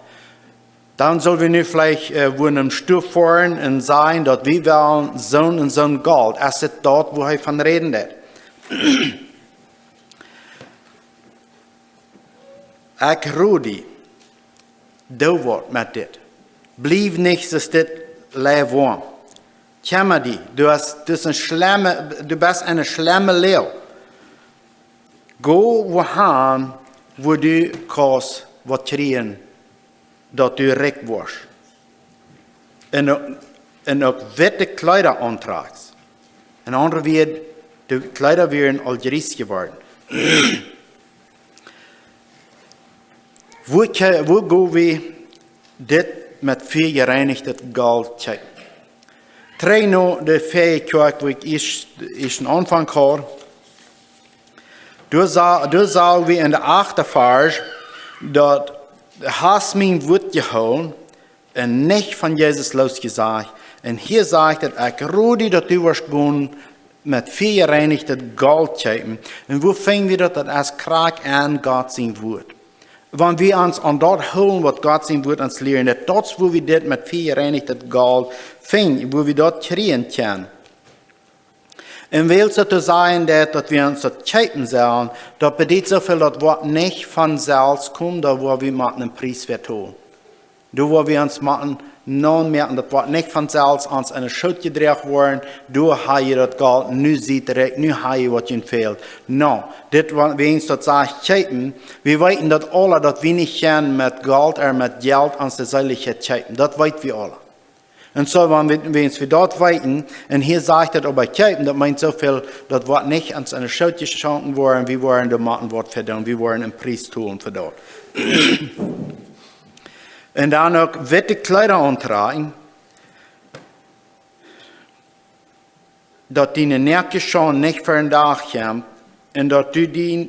Dan sull wie nu veleicht äh, wua em Stoff foaren un sajen, daut wie wellen soon un soon Golt. Es et daut, wua hee von räden deit? Ekj rod die, doo waut met dit. Bliew nich soo dit lukwom. Kjemma die, du hast, du hast een schlemme, du best eene schlemme Läw. Go wuahan, wua du kaust waut kjrieen, daut du rikj woascht. Un, un uk witte Kjleeda auntrakjst. En aundre Wieed, de Kjleeda wieren aul jriees jeworden. Wua, kje- wua go wie dit met Fia jereinichtet Golt kjeepen? Trigj no de väaje Kjoakj, wua ekj ieescht, ieescht een Aunfank haud. Doa sa-, doa sagen wie en de achte Varsch, daut: Du hast mien Wuat jehoolen un nich von Jesus losjesajcht. Un hia sajcht et: Ekj rod die, daut du woascht gonen met Fia jereinichtet Golt kjeepen. Un wua finj wie daut? Daut es krakjt en Gott sien Wuat. Wan wie ons aun daut hoolen, waut Gott sien Wuat ons lieet, daut, daut es, wua wie dit met Fia jereinichtet Golt finjen, wua wie daut kjrieen kjennen. Un wiels daut to sajen deit, daut wie ons daut kjeepen sellen, daut bediet soo väl, daut woat nich von selfst komen, daut woa wie met een Pries vetolen. Doa woa wie ons motten nomoaken, daut woat nich von selfst ons en de Schoot jedroagen woaren, doa ha jie daut Golt, nu siet rikj, nu ha jie waut junt fält. No, dit, wa-, wäajens daut sajcht kjeepen, wie weeten daut aula, daut wie nich kjennen met Golt ooda met Jelt onse Seelichkjeit kjeepen. Daut weet wie aula. Un soo, wan wie, wäajens wie daut weeten, un hia sajcht et oba kjeepen, daut meent soo väl, daut woat nich ons en de Schoot jeschonken woaren, wie woaren doa motten waut fa doonen, wie woaren een Pries tolen fa daut. Un dan uk witte Kjleeda auntrakjen, daut diene Noaktheit nich ver dän Dach kjemt, un daut du dien,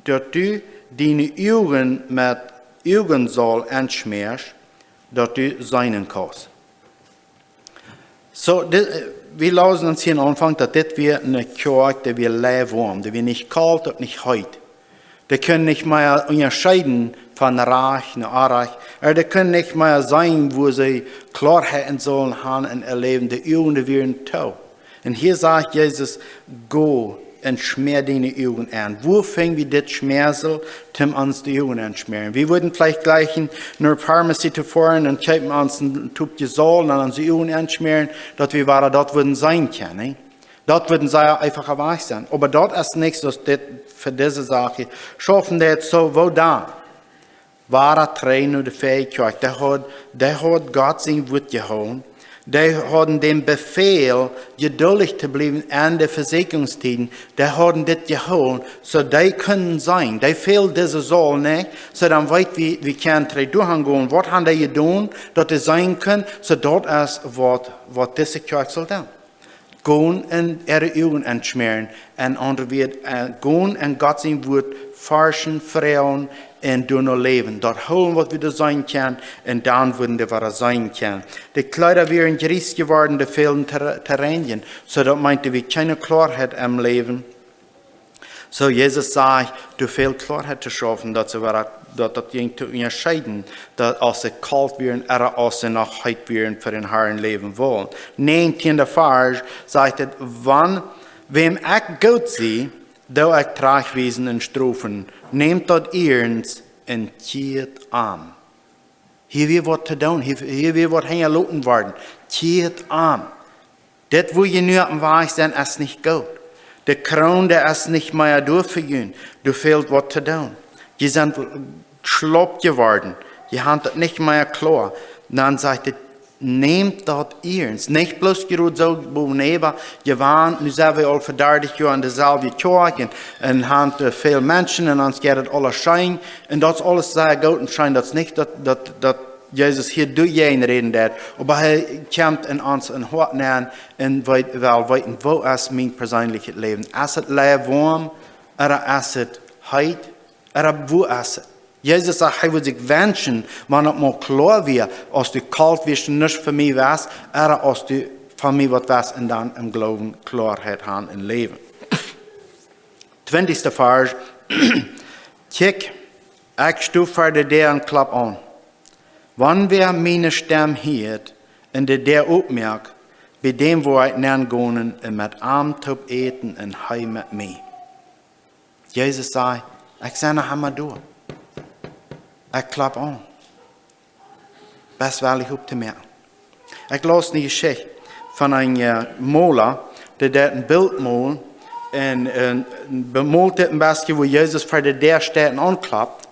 daut du diene Uagen met Uagensaul enschmäascht, daut du seenen kaust. Soo, dit, äh, wie läsen ons hia aum Aunfank, daut dit wia eene Kjoakj, dee wia lukwom, dee wia nich kolt un nich heet. Dee kunnen nich mea unjascheeden von rajcht no orrajcht. Ooda dee kunnen nich mea seenen, wua see Kloarheit sellen haben en äa Läwen. De Uagen, dee wieren too. Un hia sajcht Jesus: Go un schmäa diene Uagen en. Wua finj wie dit Schmäasel, toom ons de Uagen enschmäaren? Wie wudden veleicht jlikjen no de Pharmazie to foaren un kjeepen ons een Tupje Saul un onse Uagen enschmäaren, daut wie wada daut wudden seenen kjennen, nä? Daut wudd een sea eenfacha Wajch sennen. Oba daut es nich soo aus dit fa dise Sach schaufen deit. Soo, woo dan? Wada trigj no de väaje Kjoakj. Dee haud, dee haud Gott sien Wuat jehoolen. Dee hauden dän Befäl, jeduldich to bliewen en de Vesieekjungstieden. Dee hauden dit jehoolen, soo dee kunnen seenen. Dee fäld dise Saul nich, soo dan weet wie, wie kjennen trigj doahan gonen. Waut haben dee jedonen, daut dee seenen kunnen? Soo daut es waut, waut dise Kjoakj saul doonen. Gonen un äare Uagen enschmäaren, en aundre Wieed, äh, gonen un Gott sien Wuat forschen, froagen un doano läwen. Daut hoolen, waut wie doa seenen kjennen, un dan wudden dee wada seenen kjennen. De Kjleeda wieren jriees jeworden, dee fälden to, to reinjen, soo daut meent, dee wia kjeene Kloarheit em Läwen. Soo, Jesus sajcht, doa fält Kloarheit to schaufen, daut see wada, daut, daut jinkj to unjascheeden, daut aus see kolt wieren, ooda aus see noch heet wieren, fa dän Harn läwen wullen. Näajentieenda Varsch sajcht et: Wan, wäm ekj goot sie, doo ekj trajchtwiesen un strofen, nämt daut iernst un kjieet om. Hia wia waut to doonen, hia, hia wia waut hinjaloten worden. Kjieet om. Dit, wua jie nu oppem Wajch sent, es nich goot. De Kroon, dee es nich mea doa fa junt. Doa fält waut to doonen. Jie sent schlaup jeworden. Jie haben daut nich mea kloa. Dan sajcht et: Nämt daut iernst. Nich bloos jie rut soo bowen äwa, jie wieren, nu sent wie aul fa dartich Joa en deselwje Kjoakj un, un haben, äh, väl Menschen un ons jeit et aules scheen. Un daut es aules sea goot un scheen. Daut es nich daut, daut, daut Jesus hia doajäajen räden deit, oba hee kjemt en ons en Hoat nenn un weet, well weeten, woo es mien perseenlichet Läwen? Es et lukwom, ooda es et heet, ooda woo es et? Jesus sajcht, hee wudd sikj wenschen, wan et mol kloa wia, aus du kolt wieescht, nuscht fa mie wieescht, ooda aus du fa mie waut wieescht, un dan em Gloowen Kloarheit haben em Läwen. Twintichste Varsch. Kjikj, ekj sto ver de Däa un klopp aun. Wan wäa miene Stemm hieet un de Däa opmoakt, bie däm woa ekj nengonen un met am toop äten un hee met mie. Jesus säd: Ekj sie noch emma doa. Ekj klopp aun. Best wellich optomoaken. Ekj laus eene Jeschicht von een äh, Mola, dee deed een Bilt molen un, un bemolt dit een bät, wua Jesus ver de Däa steit un aunkloppt.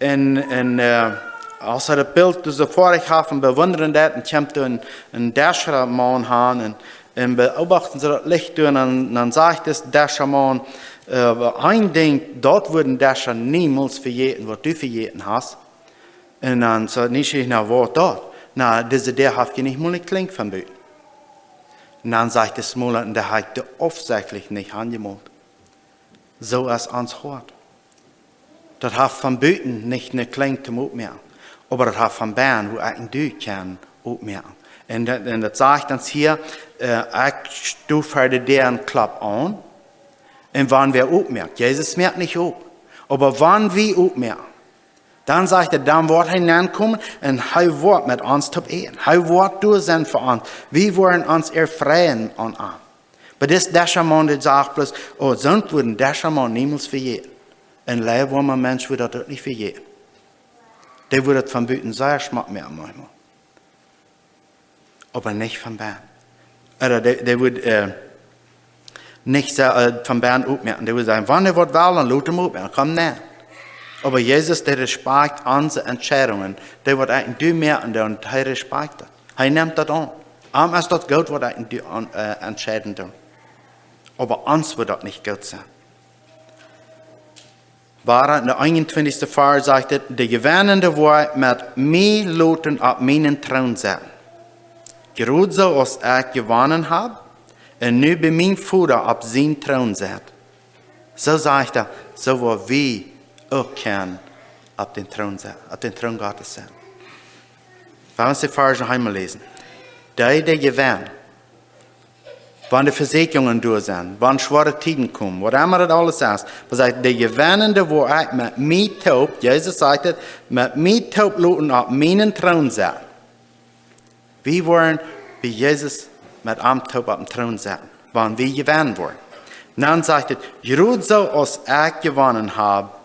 Un, un äh, aus hee daut Bilt soo ver sikj haft un bewundat daut, un kjemt een, een Deschamaun aun un, un beobachten see daut Licht doonen, un dan sajcht dis Deschamaun: äh, een Dinkj, daut wudd een Descha niemols vejäten, waut du vejäten hast. Un dan säd hee: Na, waut daut? Na, dise Däa haft je nich mol eene Kjlink von buten. Un dan sajcht dis Mola: Un dee haft dee aufsechtlich nich aunjemolt. Soo es ons Hoat. Daut haft von buten nich eene Kjlink toom opmoaken, oba daut haft von bennen, woo ekj un du kjennen opmoaken. Un daut, un daut sajcht ons hia: äh, ekj sto ver de Däa un klopp aun. Un wan wäa opmoakt, Jesus moakt nich op, oba wan wie opmoaken, dan sajcht hee, dan woat hee nenkomen un hee woat met ons toop äten. Hee woat doa sennen fa ons. Wie woaren ons erfreien aun am. Oba dis Deschamaun, dee sajcht bloos: Oh, soont wudd een Deschamaun niemols vejäten. Een leewa woama Mensch wudd daut uk nich vejäten. Dee wudd daut von buten sea schmock moaken, maunchmol. Oba nich von bennen. Ooda dee, dee wudd äh, nich soo, äh, von bennen opmoaken. Dee wudd sajen: Wan dee waut well, dan lot am opmoaken, komm nenn. Oba Jesus, dee respakjt onse Entscheidungen. Dee waut ekj un du moaken doonen, hee respakjt daut. Hee nemt daut aun. Am es daut goot, waut ekj un du aun, äh, entscheiden doonen. Oba ons wudd daut nich goot sennen. Wada, enne eenuntwintichste Varsch sajcht et: De Jewennende woa ekj met mie loten opp mienen Troon setten, jrod soo aus ekj jewonnen hab un nu bie mien Voda opp sienen Troon sitt. Soo sajcht hee, soo woa wie uk kjennen opp dän Troon setten, opp dän Troon Gottes setten. Lot ons dän Varsch noch eemol läsen. Dee, dee jewennen, wan de Vesieekjungen doa sent, wan schwoare Tieden komen, waut emma daut aules es, oba sajcht: De Jewennende woa ekj met mie toop, Jesus sajcht et, met mie toop loten opp mienen Troon setten. Wie woaren bie Jesus met am toop opp dän Troon setten, wan wie jewennen woaren. Dan sajcht et: Jrod soo aus ekj jewonnen hab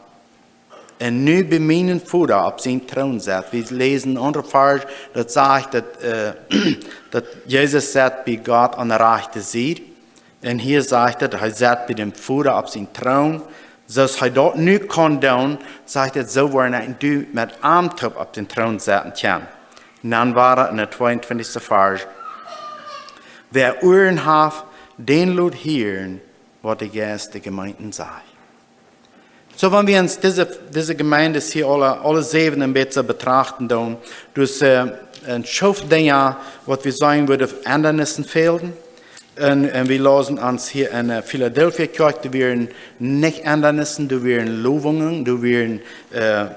un nu bie mienen Voda opp sienen Troon sitt. Wie läsen aundre Varsch, daut sajcht daut, äh, daut Jesus sitt bie Gott aun de rajchte Sied. Un hia sajcht et, hee sitt bie dän Voda opp sienen Troon. Soo aus hee daut nu kaun doonen, sajcht et, soo woaren ekj un du met am toop opp dän Troon sitten kjennen. Un dan wada enne tweeuntwintichste Varsch: Wäa Uaren haft, dän lot hieren, waut de Jeist de Jemeenten sajcht. Soo, wan wie ons dise, dise Jemeenden hia aule, aule säwen een bät betrachten doonen, doa es, äh, een Schoof Dinja, waut wie sajen wudden, Endanissen fälen. Un, un wie läsen ons hia enne, äh, Philadelphia Kjoakj, doa wieren nich Endanissen, doa wieren Lowungen, doa wieren, äh,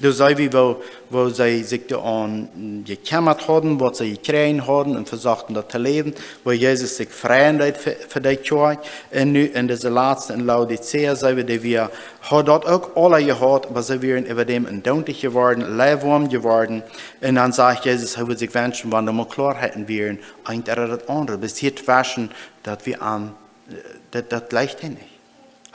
doa sach wie, woo, woo see sikj doaraun jekjemmat hauden, waut see jekjräajen hauden un vesochten daut to läwen, woo Jesus sikj freien deed fa, fa dee Kjoakj. Un nu enne latste, enne Laodicea, sach wie, dee wia, haud daut uk aula jehaut, oba see wieren äwa däm endoont jeworden, leewoam jeworden. Un dan sajcht Jesus, hee wudd sikj wenschen, wan doa mol Kloaheiten wieren, eent ooda daut aundre. Bat hia tweschen, daut wie aun, äh, daut, daut jleicht hee nich.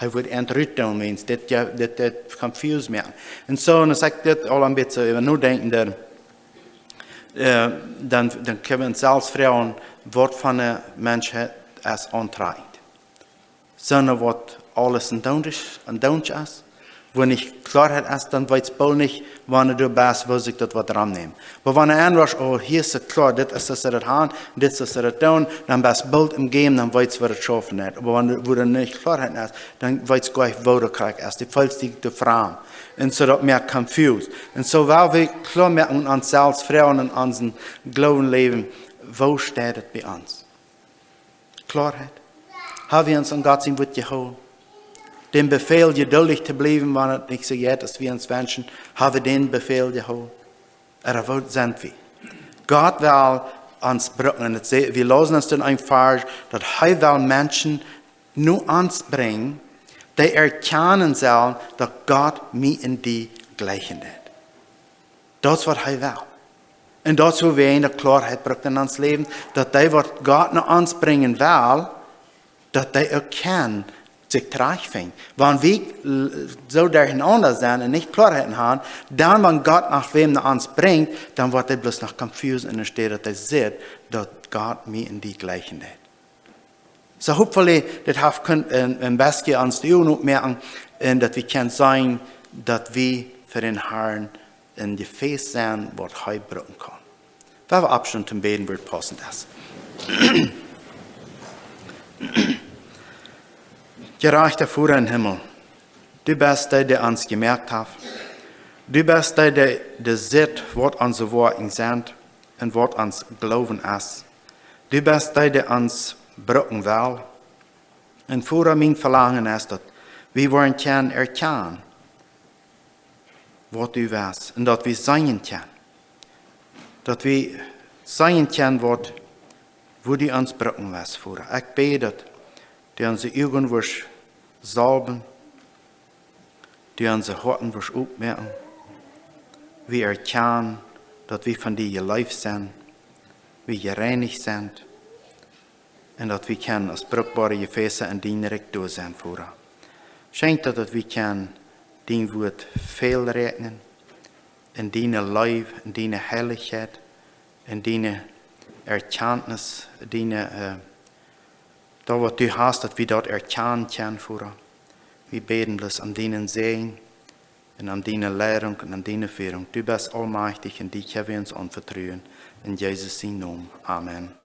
Hee wudd entrut doonen, wiels dit, jo, dit, dit confuse moaken. Un soo, un aus ekj dit aul een bät äwa nodenkj, dan, äh, dan, dan kjenn wie ons selfst froagen, waut fa een Mensch es auntrakjent. Soona, waut aules endoont es, endoont es, wua nich Kloaheit es, dan weetst boolt nich, wan du best, woo sikj daut waut rom nämen. Oba wan du aunwoascht: Oh, hia es et kloa, dit es, soo see daut han, dit es, soo see daut doonen, dan best boolt em Game, dan weetst, woo daut schaufen deit. Oba wan du, wua nich Kloaheit es, dan weetst goanich, woo daut krakjt es. Du feelst die doa framd. Un soo daut moakt confuse. Un soo, wan wie kloa moaken, ons selfst froagen en onsen Gloowen läwen, woo steit et bie ons? Kloaheit. Hab wie ons aun Gott sien Wuat jehoolen? Dän Befäl, jeduldich to bliewen, wan et nich soo jeit, aus wie ons wenschen, hab wie dän Befäl jehoolen? Ooda wua sent wie? Gott well ons brucken. Un et sä-, wie läsen ons en een Varsch, daut hee well Menschen no ons brinjen, Dee erkjanen sellen, daut Gott mie un die jlikjen deit. Daut es waut hee well. Un daut es wua wie de Kloaheit brucken en ons Läwen, daut dee waut Gott no ons brinjen well, daut dee uk kjennen sikj trajchtfinjen. Wan wie soo derchenaunda sent un nich Kloaheit haben, dan wan Gott noch wäm no ons brinjt, dan woat hee bloos noch confused un enne Städ daut hee sitt, daut Gott mie un die jlikjen deit. So hopefully, dit haft kunt een, een bät ons de Uagen opmoaken un daut wie kjennen seenen, daut wie fa dän Harn een Jefäs sent, waut hee brucken kaun. Wie haben Option toom bäden, wua et paussent es. Jerajchta Voda em Himmel, du best dee, dee ons jemoakt haft. Du best dee, dee, dee sitt, waut onse Woakjen sent un waut ons Gloowen es. Du best dee, dee ons brucken well. Un Voda, mien Velangen es, daut wie woaren kjennen erkjanen, waut du west, un daut wie seenen kjennen. Daut wie seenen kjennen, waut, wua du ons brucken west, Voda. Ekj bäd, daut du onse Uagen wurscht salwen, du onse Hoaten wurscht opmoaken. Wie erkjanen, daut wie von die jeleeft sent, wie jereinicht sent, un daut wie kjennen aus bruckboare Jefäsa en dien Rikj doa sennen, Voda. Schenkj daut, daut wie kjennen dien Wuat väl räakjnen, en diene Leew, en diene Heilichkjeit, en diene Erkjantnis, diene, äh, daut waut du hast, daut wie daut erkjanen kjennen, Voda. Wie bäden bloos om dienen Säajen un om diene Leidunk un om diene Feerunk. Du best aulmajchtich un die kjenn wie ons aunvetruen. En Jesus sien Nomen. Amen.